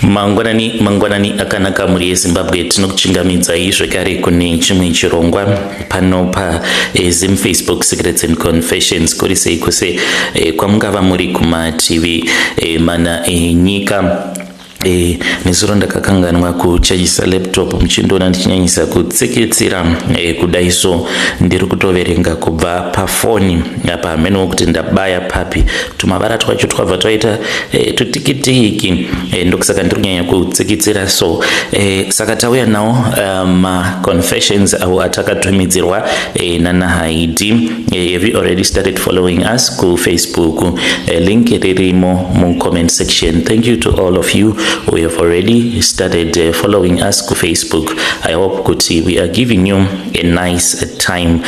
Mangwanani, mangwanani akanaka mhuri yeZimbabwe. Tinokuchingamidzai zvekare kune chimwe chirongwa pano pa Zim Facebook Secrets and Confessions. Kuri sei kwese kwamungava muri kumativi mana enyika. Nezuro ndakakanganwa kuchajisa laptop, muchindiona ndichinyanyisa kutsikitsira kudai so ndiri kutoverenga kubva pafoni apa. Hamenowo kuti ndabaya papi, tumavara twacho twabva twaita tutikitiki, ndokusaka ndiri kunyanya kutsikitsira so. Saka tauya nawo maconfessions avo atakatumidzirwa nana Haidi. Have you already started following us kuFacebook? Link ririmo mucomment section. Thank you to all of you who have already started following us kuFacebook. I hope kuti we are giving you a nice time.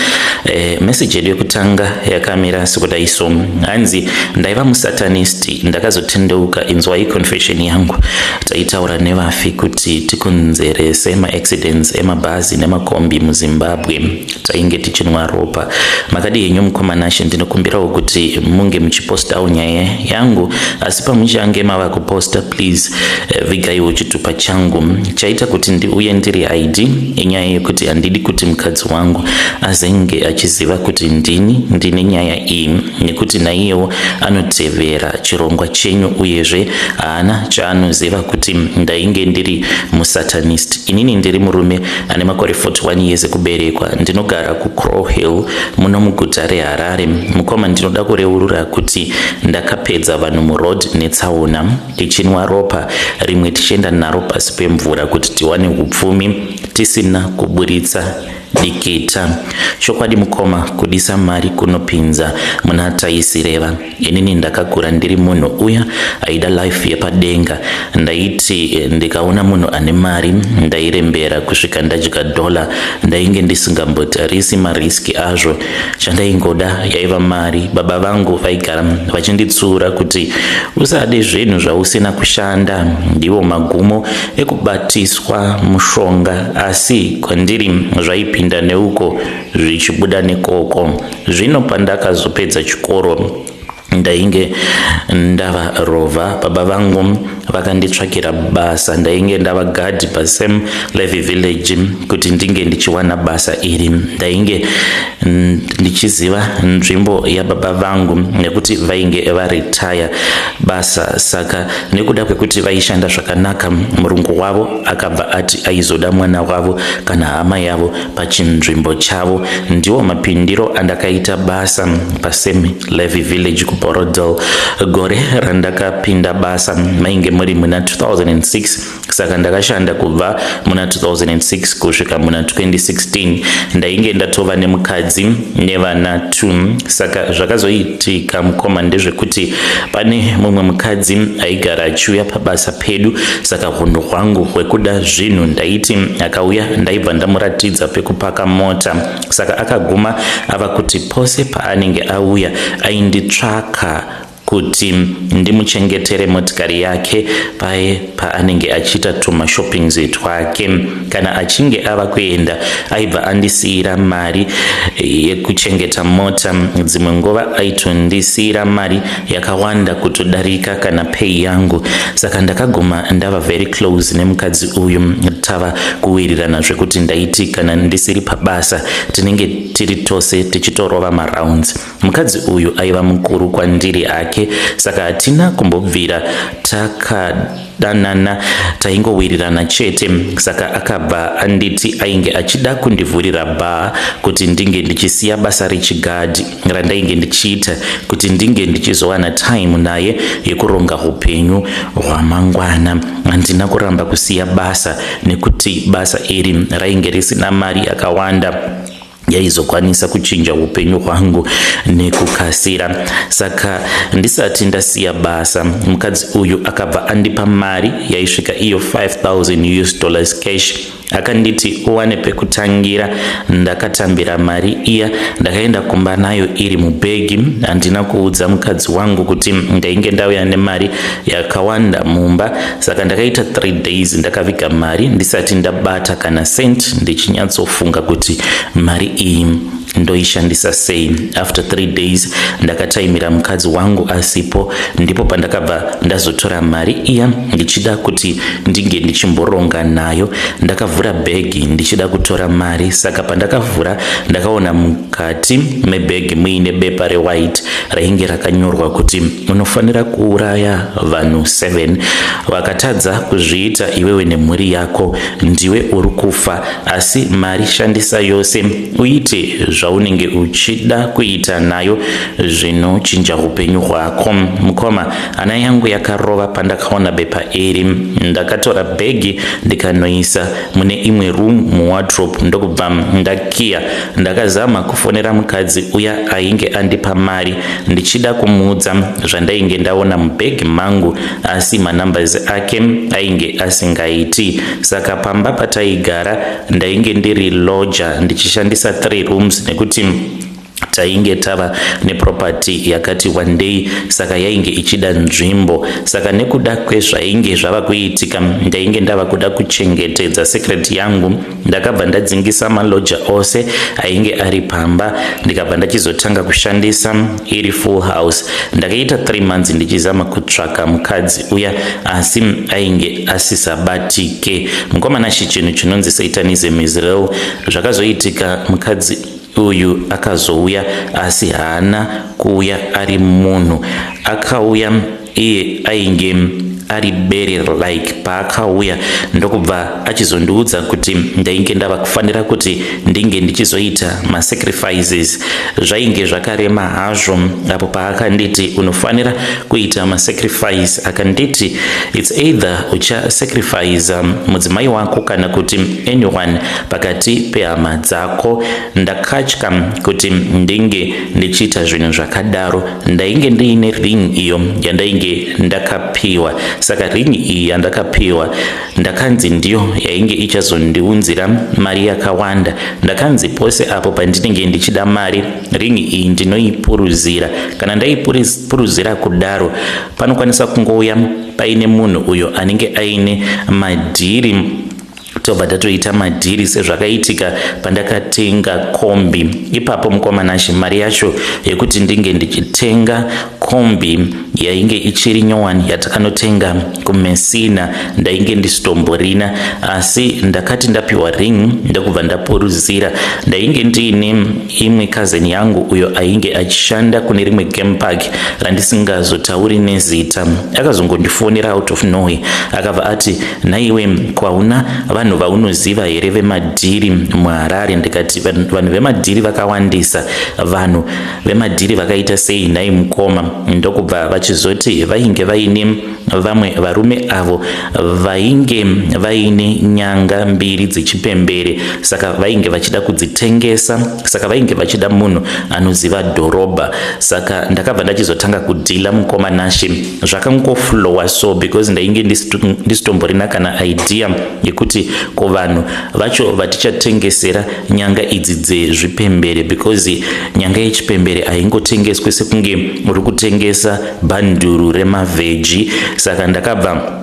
Message yedu yekutanga yakamira sekudai so. Hanzi, "Ndaiva musatanist, ndakazotendeuka. Inzwai confession yangu. Taitaura nevafi kuti tikonzerese maaccidents emabhazi nemakombi muZimbabwe. Tainge tichinwa ropa. Makadi henyu mukomanashe? Ndinokumbirawo kuti munge muchipostawo nyaya yangu, asi pamuchange mava kuposta, please vigaiwo chitupa changu. Chaita kuti ndiuye ndiri ID inyaya yekuti handidi kuti mukadzi wangu azenge achiziva kuti ndini ndine nyaya iyi, nekuti naiyewo anotevera chirongwa chenyu, uyezve haana chaanoziva kuti ndainge ndiri musatanist. Inini ndiri murume ane makore 41 years ekuberekwa. Ndinogara kuCrow Hill muno muguta reHarare. Mukoma, ndinoda kureurura kuti ndakapedza vanhu muroad netsaona, tichinwa ropa rimwe tichienda naro pasi pemvura kuti tiwane upfumi tisina kuburitsa dikita. Chokwadi mukoma, kudisa mari kunopinza muna taisireva. Inini ndakakura ndiri munhu uya aida life yepadenga. Ndaiti ndikaona munhu ane mari ndairembera kusvika ndadya dhola. Ndainge ndisingambotarisi marisks azvo, chandaingoda yaiva mari. Baba vangu vaigara vachinditsura kuti usade zvinhu zvausina kushanda, ndiwo magumo ekubatiswa mushonga. Asi kwandiri zvaipinda neuko zvichibuda nekoko. Zvino pandakazopedza chikoro ndainge ndava rovha. Baba vangu vakanditsvakira basa. Ndainge ndava gadhi paSam Levy Village. Kuti ndinge ndichiwana basa iri, ndainge ndichiziva nzvimbo yababa vangu nekuti vainge varetire basa. Saka nekuda kwekuti vaishanda zvakanaka, murungu wavo akabva ati aizoda mwana wavo kana hama yavo pachinzvimbo chavo. Ndiwo mapindiro andakaita basa paSam Levy Village kuBorrowdale. Gore randakapinda basa mainge muri muna 2006, saka ndakashanda kubva muna 2006 kusvika muna 2016. Ndainge ndatova nemukadzi nevana 2. Saka zvakazoitika mukoma ndezvekuti pane mumwe mukadzi aigara achiuya pabasa pedu. Saka unhu hwangu hwekuda zvinhu, ndaiti akauya ndaibva ndamuratidza pekupaka mota. Saka akaguma ava kuti pose paanenge auya ainditsvaka kuti ndimuchengetere motikari yake paye paanenge achiita tumashoppings twake. Kana achinge ava kuenda aibva andisiyira mari yekuchengeta mota. Dzimwe nguva aitondisiyira mari yakawanda kutodarika kana pay yangu. Saka ndakaguma ndava very close nemukadzi uyu, tava kuwirirana zvekuti ndaiti kana ndisiri pabasa tinenge tiri tose tichitorova marounds. Mukadzi uyu aiva mukuru kwandiri hake, saka hatina kumbobvira takadanana, taingowirirana chete. Saka akabva anditi ainge achida kundivhurira bhaa kuti ndinge ndichisiya basa rechigadhi randainge ndichiita, kuti ndinge ndichizowana time naye yekuronga upenyu hwamangwana. Handina kuramba kusiya basa nekuti basa iri rainge risina mari yakawanda yaizokwanisa kuchinja upenyu hwangu nekukasira. Saka ndisati ndasiya basa, mukadzi uyu akabva andipa mari yaisvika iyo 5000 US dollars cash. Akanditi uwane pekutangira. Ndakatambira mari iya, ndakaenda kumba nayo iri mubhegi. Handina kuudza mukadzi wangu kuti ndainge ndauya nemari yakawanda mumba. Saka ndakaita 3 days ndakaviga mari ndisati ndabata kana cent, ndichinyatsofunga kuti mari iyi Ndoishandisa sei? After 3 days ndakataimira mukadzi wangu asipo, ndipo pandakabva ndazotora mari iya ndichida kuti ndinge ndichimboronga nayo. Ndakavhura bhegi ndichida kutora mari, saka pandakavhura ndakaona mukati mebhegi muine bepa rewhite rainge rakanyorwa kuti unofanira kuuraya vanhu 7. Vakatadza kuzviita, iwewe nemhuri yako ndiwe uri kufa, asi mari shandisa yose uite zvaunenge uchida kuita nayo zvinochinja upenyu hwako. Mukoma, hana yangu yakarova pandakaona bepa iri. Ndakatora bhegi ndikanoisa mune imwe room muwardrobe, ndokubva ndakiya. Ndakazama kufonera mukadzi uya ainge andipa mari ndichida kumuudza zvandainge ndaona mubhegi mangu, asi manumbers ake ainge asingaiti. Saka pamba pataigara ndainge ndiri lodger ndichishandisa 3 rooms nekuti tainge tava neproperty yakati wandei, saka yainge ichida nzvimbo. Saka nekuda kwezvainge zvava kuitika, ndainge ndava kuda kuchengetedza secret yangu. Ndakabva ndadzingisa malodger ose ainge ari pamba, ndikabva ndachizotanga kushandisa iri full house. Ndakaita 3 months ndichizama kutsvaka mukadzi uya, asi ainge asisabatike. Mukomana, chinhu chinonzi satanism is real. Zvakazoitika, mukadzi uyu akazouya, asi haana kuuya ari munhu. Akauya iye ainge ari bere. Like, paakauya ndokubva achizondiudza kuti ndainge ndava kufanira kuti ndinge ndichizoita masacrifices. Zvainge zvakarema hazvo apo paakanditi unofanira kuita masacrifice. Akanditi it's either uchasacrifice mudzimai wako kana kuti anyone pakati pehama dzako. Ndakatya kuti ndinge ndichiita zvinhu zvakadaro. Ndainge ndiine ring iyo yandainge ndakapiwa. Saka ring iyi yandakapiwa, ndakanzi ndiyo yainge ichazondiunzira mari yakawanda. Ndakanzi pose apo pandinenge ndichida mari, ring iyi ndinoipuruzira. Kana ndaipuruzira kudaro, panokwanisa kungouya paine munhu uyo anenge aine madhiri, tobva tatoita madhiri, sezvakaitika pandakatenga kombi ipapo. Mukomanashe, mari yacho yekuti ndinge ndichitenga kombi yainge ichiri nyowani yatakanotenga kuMessina, ndainge ndisitomborina, asi ndakati ndapiwa ring ndokubva ndapuruzira. Ndainge ndiine imwe cousin yangu uyo ainge achishanda kune rimwe game park randisingazotauri nezita. Akazongondifonera out of nowhere, akabva ati, "Naiwe, kwauna vanhu vaunoziva here vemadhiri muHarare?" Ndikati, "Vanhu vemadhiri vakawandisa. Vanhu vemadhiri vakaita sei nhai mukoma?" Ndokubva vachizoti vainge vaine vamwe varume avo vainge vaine nyanga mbiri dzechipembere, saka vainge vachida kudzitengesa, saka vainge vachida munhu anoziva dhorobha. Saka ndakabva ndachizotanga kudhila, mukoma Nashe. Zvakangoflowa so because ndainge ndisitomborina kana idea yekuti kuvanhu vacho vatichatengesera nyanga idzi dzezvipembere, because nyanga yechipembere haingotengeswi sekunge uri kutengesa bhanduru remavheji. Saka ndakabva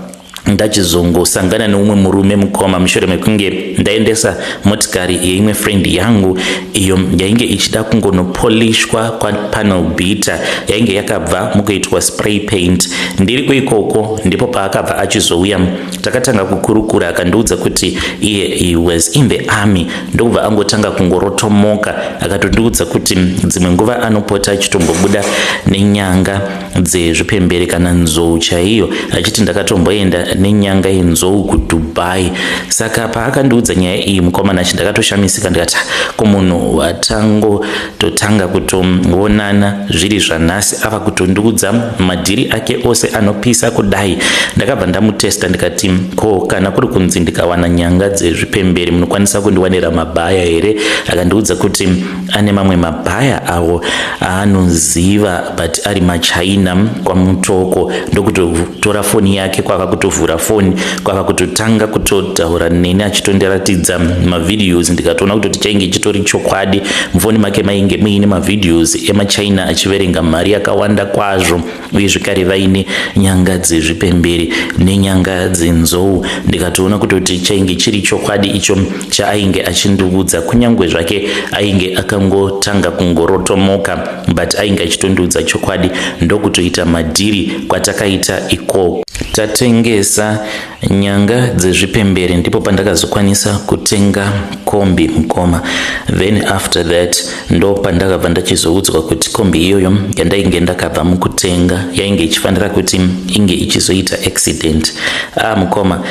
ndachizongosangana neumwe murume, mukoma, mushure mekunge ndaendesa motikari yeimwe friend yangu iyo yainge ichida kungonopolishwa kwapanel beater, yainge yakabva mukuitwa spray paint. Ndiri kuikoko ndipo paakabva achizouya. Takatanga kukurukura, akandiudza kuti iye he was in the army, ndokubva angotanga kungorotomoka. Akatondiudza kuti dzimwe nguva anopota achitombobuda nenyanga dzezvipembere kana nzou chaiyo, achiti, "Ndakatomboenda nenyanga yenzou kuDubai." Saka paakandiudza nyaya iyi, mukomana, achi ndakatoshamisika, ndikati, "Kumunhu watangototanga kutoonana zviri zvanhasi ava kutondiudza madhiri ake ose anopisa kudai?" Ndakabva ndamutesta, ndikati, "Ko kana kuri kunzi ndikawana nyanga dzezvipembere, munokwanisa kundiwanira mabhaya here?" Akandiudza kuti ane mamwe mabhaya avo aanoziva, but ari maChina kwaMutoko. Ndokutotora foni yake, kwava kutovhura foni, kwava kutotanga kutotaura neni achitondiratidza. Akatondiratidza mavideos, ndikatoona kutoti chainge chitori chokwadi. Mufoni make mainge muine mavideos emaChina achiverenga mari yakawanda kwazvo, uye zvekare vaine nyanga dzezvipembere nenyanga dzenzou. Ndikatoona kutoti chainge chiri chokwadi icho chaainge achindiudza, kunyange zvake ainge akangotanga kungorotomoka, but ainge achitondiudza chokwadi. Ndokutoita madhiri kwatakaita ikoko. Tatengesa nyanga dzezvipembere, ndipo pandakazokwanisa kutenga kombi, mukoma. Then after that ndo pandakabva ndachizoudzwa kuti kombi iyoyo yandainge ndakabva mukutenga yainge ichifanira kuti inge ichizoita accident. Ah, mukoma,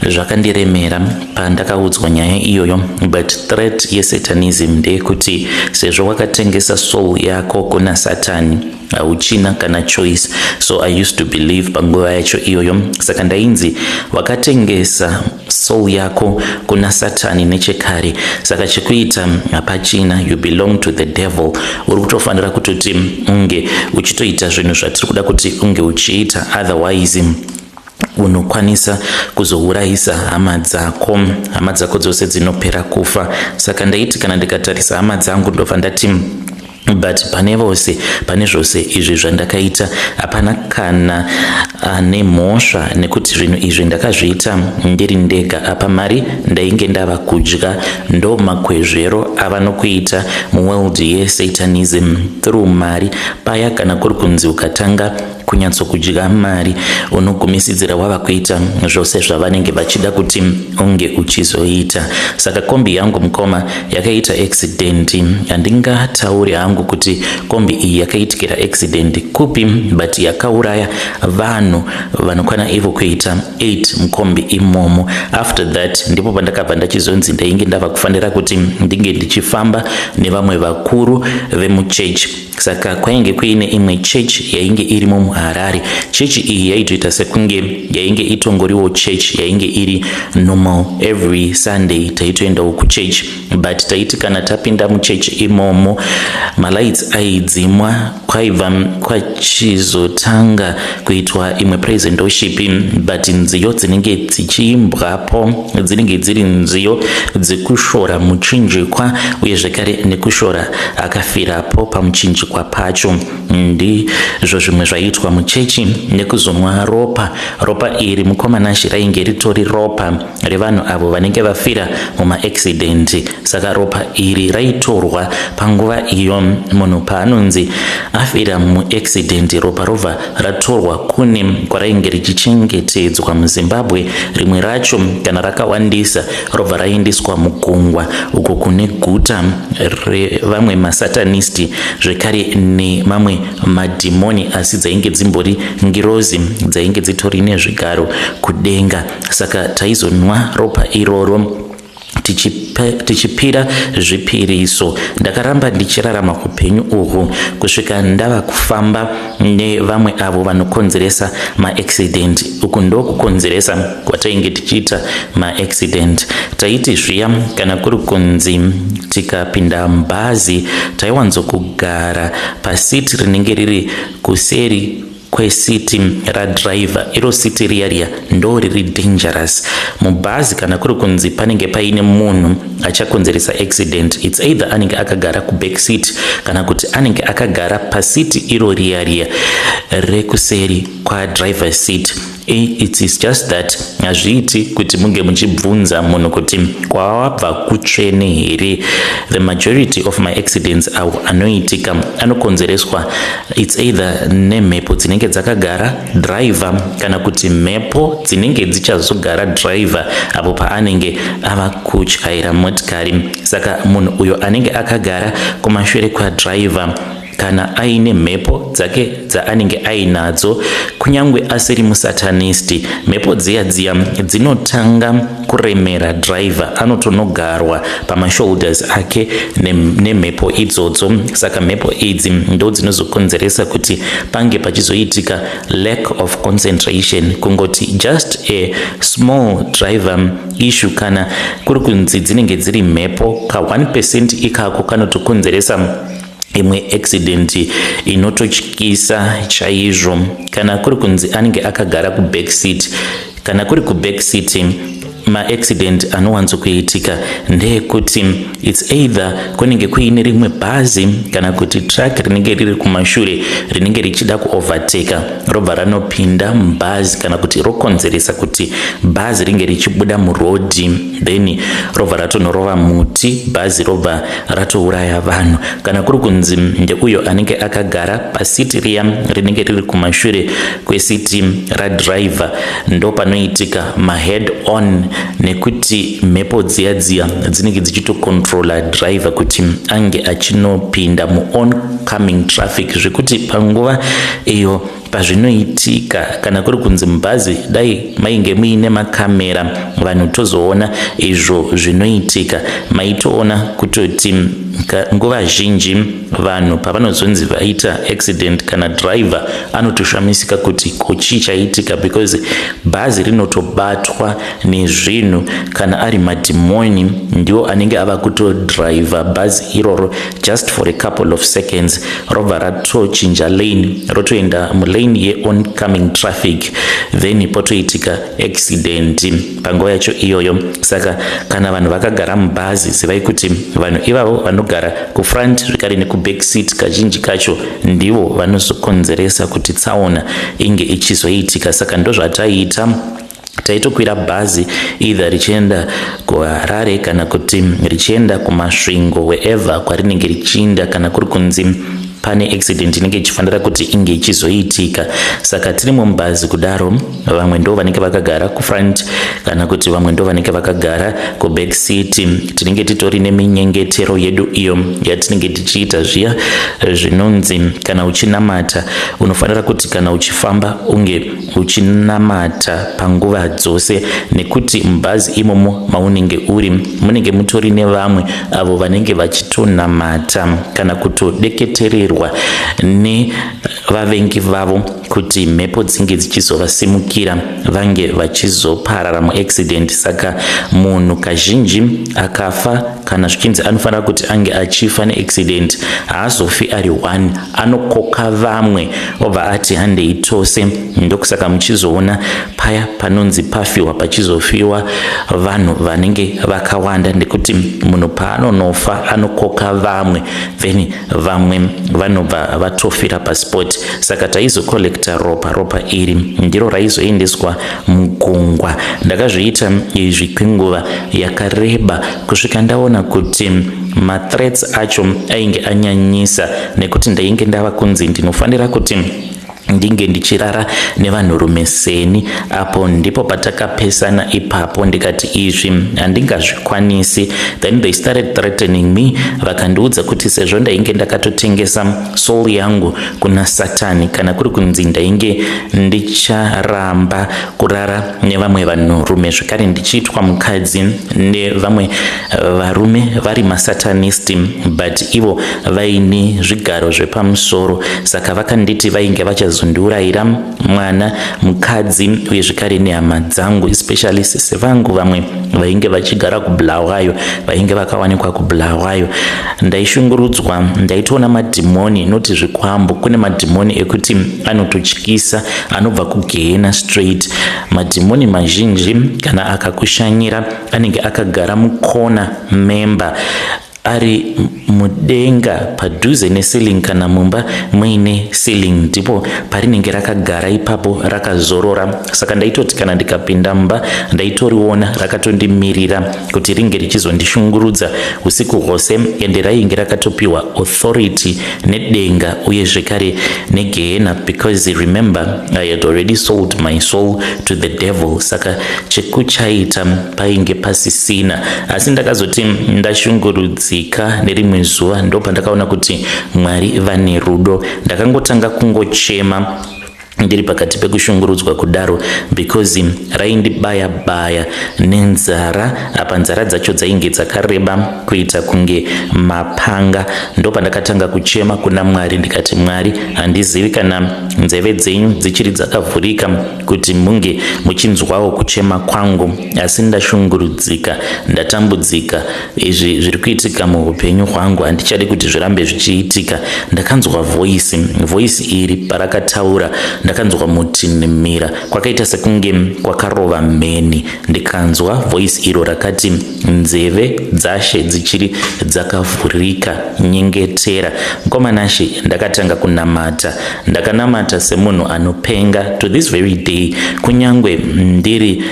zvakandiremera pandakaudzwa nyaya iyoyo. But threat yesatanism ndeyekuti sezvo wakatengesa soul yako kuna Satani, hauchina kana choice. So I used to believe panguva yacho iyoyo. Saka ndainzi wakatengesa soul yako kuna Satani nechekare, saka chekuita hapachina. You belong to the devil. Uri kutofanira kutoti unge uchitoita zvinhu zvatiri kuda kuti unge uchiita, otherwise unokwanisa kuzourayisa hama dzako, hama dzako dzose dzinopera kufa. Saka ndaiti kana ndikatarisa hama dzangu, ndobva ndati, but pane vose, pane zvose izvi zvandakaita, hapana kana ane mhosva, nekuti zvinhu izvi ndakazviita ndiri ndega. Apa mari ndainge ndava kudya. Ndo makwezvero ava nokuita muworld yesatanism through mari paya. Kana kuri kunzi ukatanga kunyatsokudya mari, unogumisidzira wava kuita zvose zvavanenge vachida kuti unge uchizoita. Saka kombi yangu, mukoma, yakaita accident. Handingatauri hangu kuti kombi iyi yakaitikira accident kupi, but yakauraya vanhu vanokwana ivo kuita 8 mukombi imomo. After that ndipo pandakabva ndachizonzi ndainge ndava kufanira kuti ndinge ndichifamba nevamwe vakuru vemuchechi. Saka kwainge kuine imwe chechi yainge irimo muHarare. Chechi iyi yaitoita sekunge yainge itongoriwo chechi yainge iri normal. Every Sunday taitoendawo kuchechi, but taiti kana tapinda muchechi imomo, malights aidzimwa, kwaibva kwachizotanga kuitwa imwe praise and worship, but nziyo dzinenge dzichiimbwapo dzinenge dziri nziyo dzekushora muchinjikwa, uye zvekare nekushora akafirapo pamuchinjikwa pacho. Ndizvo zvimwe zvaiitwa muchechi, nekuzonwa ropa. Ropa iri, mukoma Nashi, rainge ritori ropa revanhu avo vanenge vafira mumaaccident. Saka ropa iri raitorwa panguva iyo munhu paanonzi afira muaccident, ropa robva ratorwa kune kwarainge richichengetedzwa muZimbabwe. Rimwe racho, kana rakawandisa, robva raendeswa mugungwa uko kune guta revamwe masatanisti, zvekare nemamwe madhimoni, asi dzainge dzimbori ngirozi dzainge dzitori nezvigaro kudenga. Saka taizonwa ropa iroro tichipira zvipiriso. Ndakaramba ndichirarama upenyu uhwu kusvika ndava kufamba nevamwe avo vanokonzeresa maaccident. Uku ndokukonzeresa kwatainge tichiita maaccident. Taiti zviya kana kuri kunzi tikapinda bhazi, taiwanzokugara pasiti rinenge riri kuseri kwesiti radriver. Iro siti riya riya ndo riri dangerous mubhazi. Kana kuri kunzi panenge paine munhu achakonzeresa accident, it's either anenge akagara kuback seat kana kuti anenge akagara pasiti iro riya riya rekuseri kwadriver seat. It is just that hazviiti kuti munge muchibvunza munhu kuti kwawabva kutsvene here. The majority of my accidents awo anoitika anokonzereswa, it's either nemhepo dzinenge dzakagara driver kana kuti mhepo dzinenge dzichazogara driver apo paanenge ava kutyaira motikari. Saka munhu uyo anenge akagara kumashure kwadriver, kana aine mhepo dzake dzaanenge ainadzo, kunyange asiri musatanisti, mhepo dziya dziya dzinotanga kuremera driver, anotonogarwa pamashoulders ake nemhepo idzodzo. Saka mhepo idzi ndo dzinozokonzeresa kuti pange pachizoitika lack of concentration, kungoti just a small driver issue. Kana kuri kunzi dzinenge dziri mhepo, ka1% ikako kanotokonzeresa imwe accident inototyisa chaizvo. Kana kuri kunzi anenge akagara kuback seat, kana kuri kuback seat. Maaccident anowanzokuitika ndeekuti it's either kunenge kuine rimwe bhazi kana kuti truck rinenge riri kumashure, rinenge richida kuovertaka, robva ranopinda mubhazi kana kuti rokonzeresa kuti bhazi ringe richibuda murodhi, then robva ratonorova muti, bhazi robva ratouraya vanhu. Kana kuri kunzi ndeuyo anenge akagara paseat riya rinenge riri kumashure kweseat radriver, ndo panoitika mahead on, nekuti mhepo dziya dziya dzinenge dzichitocontrola driver kuti ange achinopinda muoncoming traffic, zvekuti panguva iyo pazvinoitika, kana kuri kunzi mubhazi dai mainge muine makamera, vanhu tozoona izvo zvinoitika, maitoona kutoti nguva zhinji vanhu pavanozonzi vaita accident, kana driver anotoshamisika kuti kochii chaitika, because bhazi rinotobatwa nezvinhu. Kana ari madhimoni, ndiwo anenge ava kutodhiraivha bhazi iroro just for a couple of seconds, robva ratochinja lane, rotoenda mulane yeoncoming traffic, then potoitika accident panguva yacho iyoyo. Saka kana vanhu vakagara mubhazi, zivai kuti vanhu ivavo vanogara kufront zvekare nekuback seat kazhinji kacho ndivo vanozokonzeresa kuti tsaona inge ichizoitika. Saka ndozvataiita, taitokwira bhazi either richienda kuHarare kana kuti richienda kuMasvingo, wherever kwarinenge richiinda, kana kuri kunzi pane accident inenge ichifanira kuti inge ichizoitika. Saka tiri mubhazi kudaro, vamwe ndo vanenge vakagara kufront kana kuti vamwe ndo vanenge vakagara kuback seat. Tinenge titori neminyengetero yedu iyo yatinenge tichiita, zviya zvinonzi kana uchinamata unofanira kuti kana uchifamba unge uchinamata panguva dzose, nekuti mubhazi imomo maunenge uri munenge mutori nevamwe avo vanenge vachitonamata kana kutodeketererwa nevavengi vavo kuti mhepo dzinge dzichizovasimukira, vange vachizoparara muaccident. Saka munhu kazhinji akafa, kana zvichinzi anofanira kuti ange achifa neaccident, haazofi ari one, anokoka vamwe, obva ati, "Handei tose." Ndokusaka muchizoona paya panonzi pafiwa, pachizofiwa vanhu vanenge vakawanda, nekuti munhu paanonofa anokoka vamwe, then vamwe vanobva vatofira paspot. Saka taizocollecta ropa, ropa iri ndiro raizoendeswa mugungwa. Ndakazviita izvi kwenguva yakareba kusvika ndaona kuti mathreats acho ainge anyanyisa, nekuti ndainge ndava kunzi ndinofanira kuti ndinge ndichirara nevanhurume seni. Apo ndipo patakapesana ipapo, ndikati izvi handingazvikwanisi. Then they started threatening me, vakandiudza kuti sezvo ndainge ndakatotengesa soul yangu kuna Satani, kana kuri kunzi ndainge ndicharamba kurara nevamwe vanhurume, zvekare ndichiitwa mukadzi nevamwe varume vari masatanist, but ivo vaine zvigaro zvepamusoro, saka vakanditi vainge vachazondiurayira mwana, mukadzi, uye zvekare nehama dzangu, especially sisi vangu vamwe vainge vachigara kuBulawayo, vainge vakawanikwa kuBulawayo. Ndaishungurudzwa, ndaitoona madhimoni, noti zvikwambo. Kune madhimoni ekuti anototyisa, anobva kugehena straight. Madhimoni mazhinji kana akakushanyira, anenge akagara mukona memba, ari mudenga padhuze neceiling. Kana mumba muine ceiling, ndipo parinenge rakagara ipapo rakazorora. Saka ndaitoti kana ndikapinda mumba, ndaitoriona rakatondimirira kuti ringe richizondishungurudza usiku hwose, ende rainge rakatopiwa authority nedenga uye zvekare negehena, because remember, I had already sold my soul to the devil. Saka chekuchaita painge pasisina. Asi ndakazoti ndashungurudzika nerimwe zuva, ndo pandakaona kuti Mwari vane rudo. Ndakangotanga kungochema ndiri pakati pekushungurudzwa kudaro, because raindibaya baya nenzara. Apa nzara dzacho dzainge dzakareba kuita kunge mapanga. Ndo pandakatanga kuchema kuna Mwari, ndikati, "Mwari, handizivi kana nzeve dzenyu dzichiri dzakavhurika kuti munge muchinzwawo kuchema kwangu, asi ndashungurudzika, ndatambudzika. Izvi zviri kuitika muupenyu hwangu handichadi kuti zvirambe zvichiitika." Ndakanzwa voice. Voice iri parakataura, Ndakanzwa mutinhimira kwakaita sekunge kwakarova mheni, ndikanzwa voice iro rakati, "Nzeve dzashe dzichiri dzakavhurika, nyengetera." Mukoma Nashe, ndakatanga kunamata. Ndakanamata semunhu anopenga. To this very day, kunyange ndiri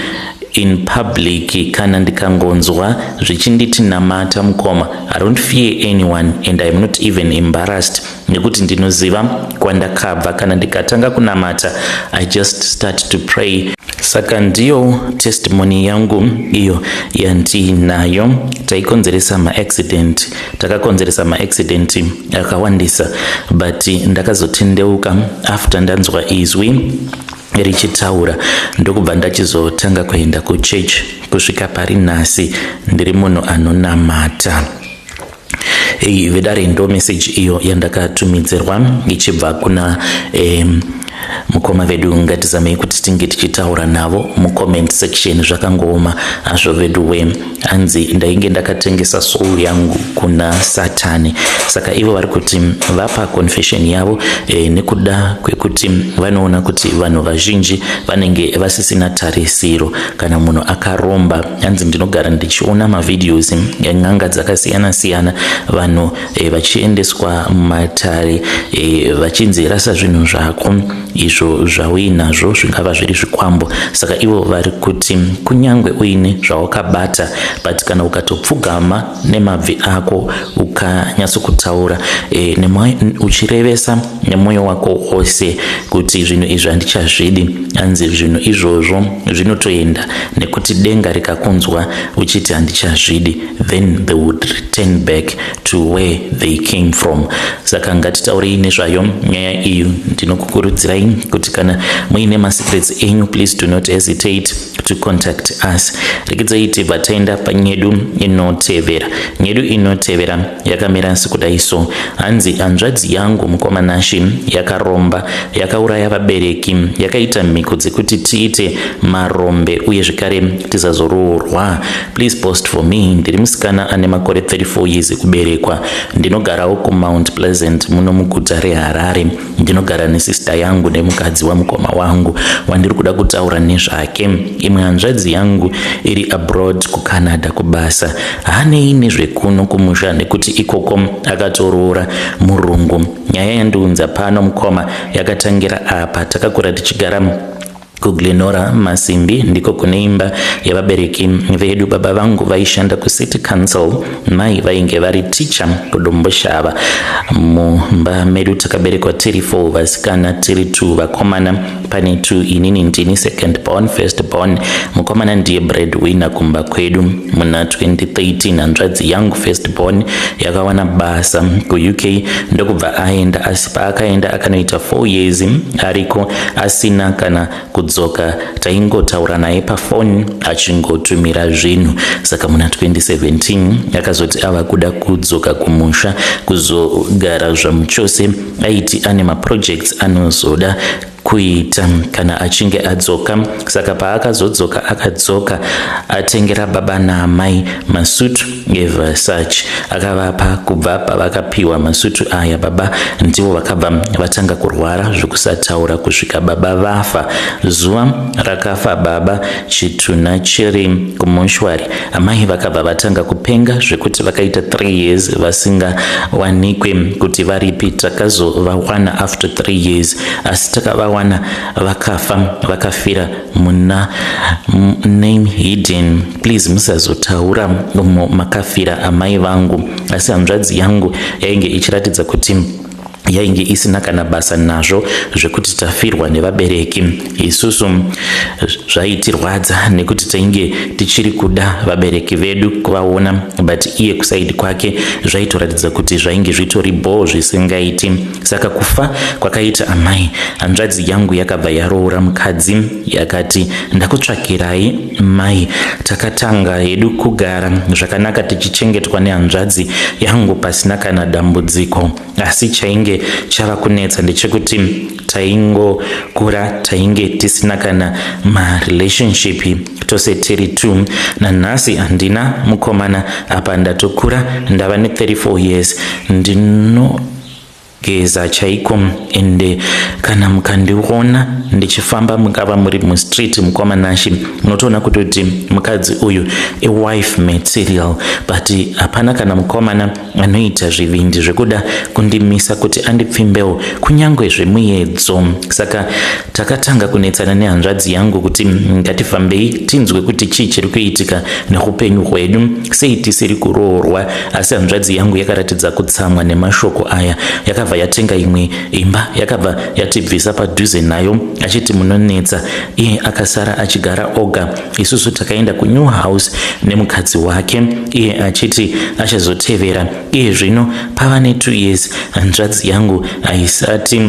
in public, kana ndikangonzwa zvichinditi namata, mukoma, I don't fear anyone and I'm not even embarrassed, nekuti ndinoziva kwandakabva. Kana ndikatanga kunamata, I just start to pray. Saka ndiyo testimony yangu iyo yandinayo. Taikonzeresa maaccident, takakonzeresa maaccident akawandisa, but ndakazotendeuka after ndanzwa izwi richitaura, ndokubva ndachizotanga kuenda kuchurch. Kusvika pari nhasi ndiri munhu anonamata. Ei, vedare, ndo message iyo yandakatumidzirwa ichibva kuna mukoma vedu. Ngatizamei kuti tinge tichitaura navo mucomment section. Zvakangooma hazvo vedu we. Hanzi ndainge ndakatengesa soul yangu kuna Satani. Saka ivo vari kuti vapa confession yavo nekuda kwekuti vanoona kuti vanhu vazhinji vanenge vasisina tarisiro kana munhu akaromba. Hanzi ndinogara ndichiona mavideos en'anga dzakasiyana-siyana, vanhu vachiendeswa mumatare, vachinzi rasa zvinhu zvako izvo zvauinazvo, zvingava zviri zvikwambo. Saka ivo vari kuti kunyange uine zvawakabata, but kana ukatopfugama nemabvi ako, ukanyatsokutaura uchirevesa nemwoyo wako wose kuti zvinhu izvi handichazvidi, hanzi zvinhu izvozvo zvinotoenda, nekuti denga rikakunzwa uchiti handichazvidi, then they would return back to where they came from. Saka ngatitaurei nezvayo nyaya iyi. Ndinokukurudzirai kuti kana muine masecrets enyu, please do not hesitate to contact us. Regedzai tibva taenda panyedu inotevera. Nyedu inotevera yakamira sekudai so. Hanzi hanzvadzi yangu, mukoma Nashi, yakaromba, yakauraya vabereki, yakaita mhiko dzekuti tiite marombe uye zvekare tisazoroorwa. Please post for me. Ndiri musikana ane makore 34 years ekuberekwa. Ndinogarawo kuMount Pleasant, muno muguta reHarare. Ndinogara nesista yangu nemukadzi wamukoma wangu wandiri kuda kutaura nezvake. Imwe hanzvadzi yangu iri abroad kuCanada kubasa. Haanei nezvekuno kumusha nekuti ikoko akatoroora murungu. Nyaya yandiunza pano, mukoma, yakatangira apa. Takakura tichigara kuGlenora Masimbi, ndiko kune imba yavabereki vedu. Baba vangu vaishanda kucity council, mai vainge vari ticha kuDomboshava. Mumba medu takaberekwa tiri 4 vasikana, tiri 2 vakomana. Pane 2, inini ndini second born, first born mukomana ndiye bread winner kumba kwedu. Muna 2013 hanzvadzi yangu first born yakawana basa kuUK, ndokubva aenda. Asi paakaenda akanoita 4 years ariko asina kana kudzoka. Taingotaura naye pafoni achingotumira zvinhu. Saka muna 2017 akazoti ava kuda kudzoka kumusha kuzogara zvamuchose. Aiti ane maprojects anozoda kuita kana achinge adzoka. Saka paakazodzoka, akadzoka atengera baba naamai masutu eVersace, akavapa. Kubva pavakapiwa masutu aya, baba ndivo vakabva vatanga kurwara zvekusataura kusvika baba vafa. Zuva rakafa baba, chitunha chiri kumoshwari, amai vakabva vatanga kupenga zvekuti vakaita 3 years vasingawanikwe kuti varipi. Takazovawana after 3 years, asi takavawana vakafa, vakafira muna name hidden. Please musazotaura umo makafira amai vangu. Asi hanzvadzi yangu yainge ichiratidza kuti yainge isina kana basa nazvo zvekuti tafirwa nevabereki. Isusu zvaitirwadza nekuti tainge tichiri kuda vabereki vedu kuvaona, but iye kuside kwake zvaitoratidza kuti zvainge zvitori bhoo zvisingaiti. Saka kufa kwakaita amai, hanzvadzi yangu yakabva yaroora mukadzi, yakati ndakutsvakirai mai. Takatanga hedu kugara zvakanaka tichichengetwa nehanzvadzi yangu pasina kana dambudziko. Asi chainge chava kunetsa ndechekuti taingokura tainge tisina kana marelationship tose tiri two. Nanhasi handina mukomana, apa ndatokura, ndava ne34 years. Ndino Kugeza chaiko ende kana mukandiona ndichifamba, mungava muri mustreet, mukoma Nashi, munotoona kutoti mukadzi uyu iwife material, but hapana kana mukomana anoita zvivindi zvekuda kundimisa kuti andipfimbewo kunyange zvemuedzo. Saka takatanga kunetsana nehanzvadzi yangu kuti ngatifambei tinzwe kuti chii chiri kuitika neupenyu hwedu, sei tisiri kuroorwa. Asi hanzvadzi yangu yakaratidza kutsamwa nemashoko aya. Yakabva yatenga imwe imba, yakabva yatibvisa padhuze nayo achiti munonetsa. Iye akasara achigara oga. Isusu takaenda kunew house nemukadzi wake, iye achiti achazotevera. Iye zvino pava ne2 years, hanzvadzi yangu haisati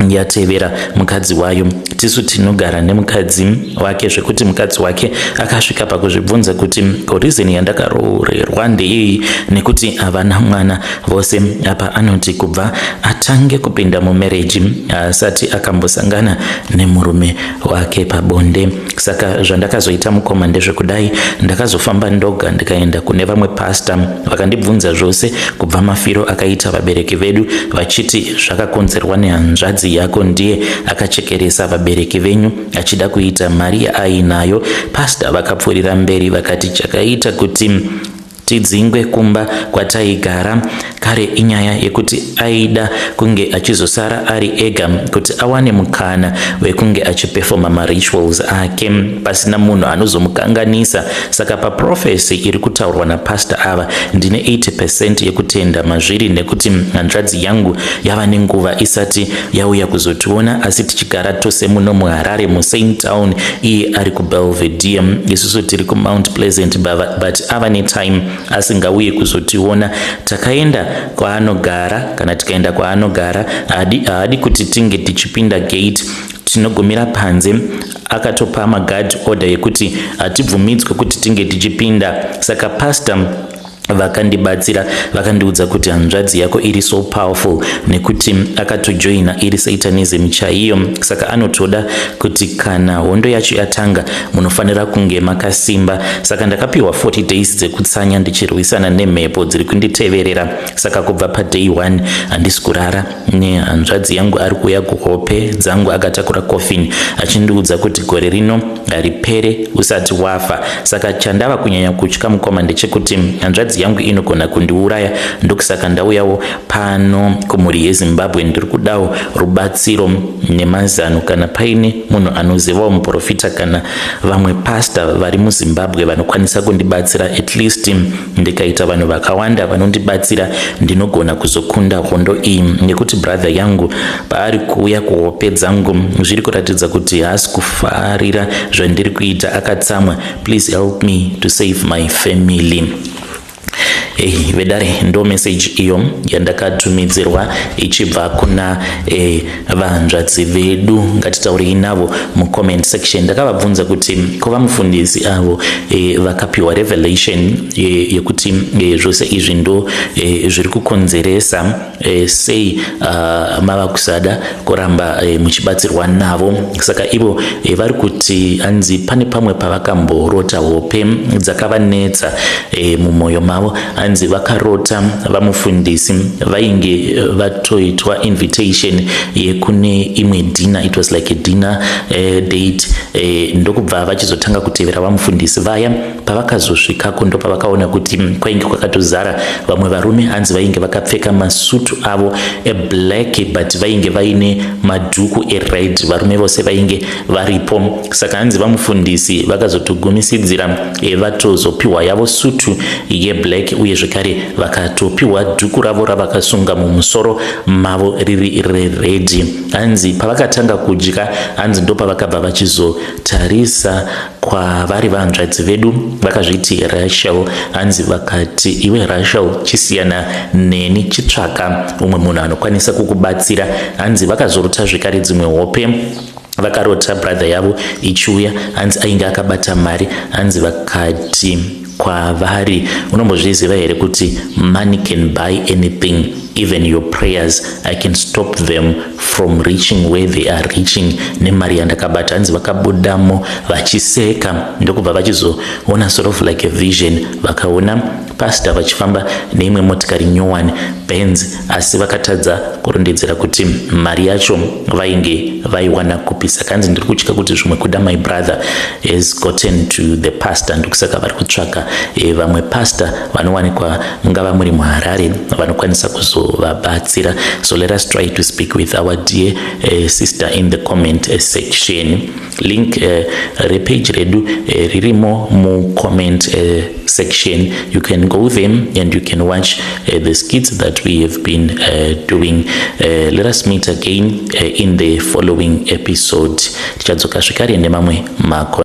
yatevera mukadzi wayo. Tisu tinogara nemukadzi wake, zvekuti mukadzi wake akasvika pakuzvibvunza kuti ko reason yandakaroorerwa ndeyei, nekuti havana mwana vose. Apa anoti kubva atange kupinda mumarriage haasati akambosangana nemurume wake pabonde. Saka zvandakazoita, mukoma, ndezvekudai: ndakazofamba ndoga ndikaenda kune vamwe pasta. Vakandibvunza zvose kubva mafiro akaita vabereki vedu, vachiti zvakakonzerwa nehanzvadzi yako, ndiye akachekeresa vabereki venyu achida kuita mari yaainayo. Pasta vakapfuurira mberi vakati chakaita kuti tidzingwe kumba kwataigara kare inyaya yekuti aida kunge achizosara ari ega kuti awane mukana wekunge achipefoma marituals ake pasina munhu anozomukanganisa. Saka paprophecy iri kutaurwa napasta ava, ndine 80% yekutenda mazviri, nekuti hanzvadzi yangu yava nenguva isati yauya kuzotiona, asi tichigara tose muno muHarare, musame town. Iye ari kuBelvedere, isusu tiri kuMount Pleasant, but ava netime asingauye kuzotiona. Takaenda kwaanogara, kana tikaenda kwaanogara haadi kuti tinge tichipinda gate, tinogumira panze. Akatopa maguard order yekuti hatibvumidzwe kuti tinge tichipinda. Saka pastor vakandibatsira, vakandiudza kuti hanzvadzi yako iri so powerful nekuti akatojoina iri satanism chaiyo. Saka anotoda kuti kana hondo yacho yatanga, munofanira kunge makasimba. Saka ndakapiwa 40 days dzekutsanya ndichirwisana nemhepo dziri kunditeverera. Saka kubva paday 1 handisi kurara nehanzvadzi yangu. Ari kuuya kuhope dzangu akatakura coffin achindiudza kuti gore rino haripere usati wafa. Saka chandava kunyanya kutya, mukoma, ndechekuti hanzvadzi yangu inogona kundiuraya. Ndokusaka ndauyawo pano kumhuri yeZimbabwe. Ndiri kudawo rubatsiro nemazano. Kana paine munhu anozivawo muprofita kana vamwe pasta vari muZimbabwe vanokwanisa kundibatsira, at least ndikaita vanhu vakawanda vanondibatsira, ndinogona kuzokunda hondo iyi, nekuti brother yangu paari kuuya kuhope dzangu zviri kuratidza kuti haasi kufarira zvandiri kuita, akatsamwa. Please help me to save my family. Hey, vedare, ndo message iyo yandakatumidzirwa ichibva kuna vanzvadzi vedu. Ngatitaurei navo mucomment section. Ndakavabvunza kuti kuva mufundisi avo vakapiwa revelation yekuti zvose izvi ndo zviri kukonzeresa, sei mava kusada kuramba muchibatsirwa navo? Saka ivo vari kuti hanzi pane pamwe pavakamborota hope dzakavanetsa mumwoyo mavo. Hanzi vakarota vamufundisi vainge vatoitwa invitation yekune imwe dinner. It was like a dinner date. Ndokubva vachizotanga kutevera vamufundisi vaya. Pavakazosvikako ndopavakaona kuti kwainge kwakatozara vamwe varume. Hanzi vainge vakapfeka masutu avo eblack, but vainge vaine madhuku ered, varume vose vainge varipo. Saka hanzi vamufundisi vakazotogumisidzira vatozopiwa yavo sutu yeblack, uye zvekare vakatopiwa dhuku ravo ravakasunga mumusoro mavo riri rered. Hanzi pavakatanga kudya, hanzi ndopavakabva vachizotarisa kwavari vanzvadzi vedu vakazviti Rachel. Hanzi vakati, "Iwe Rachel, chisiyana neni, chitsvaka umwe munhu anokwanisa kukubatsira." Hanzi vakazorota zvekare dzimwe hope. Vakarota brother yavo ichiuya, hanzi ainge akabata mari. Hanzi vakati kwavari, "Unombozviziva here kuti money can buy anything?" Even your prayers, I can stop them from reaching where they are reaching nemari yandakabata." Hanzi vakabudamo vachiseka, ndokubva vachizoona sort of like a vision. Vakaona pastor vachifamba neimwe motikari nyowani, Benz, asi vakatadza kurondedzera kuti mari yacho vainge vaiwana kupi. Saka hanzi, "Ndiri kutya kuti zvimwe kuda my brother has gotten to the pastor, ndokusaka vari kutsvaka vamwe pastor vanowanikwa, mungava muri muHarare, vanokwanisa kuzovabatsira." So let us try to speak with our dear sister in the comment section. Link repage redu ririmo mucomment section. You can go there and you can watch the skits that we have been doing. Let us meet again in the following episode. Tichadzoka zvekare nemamwe mako.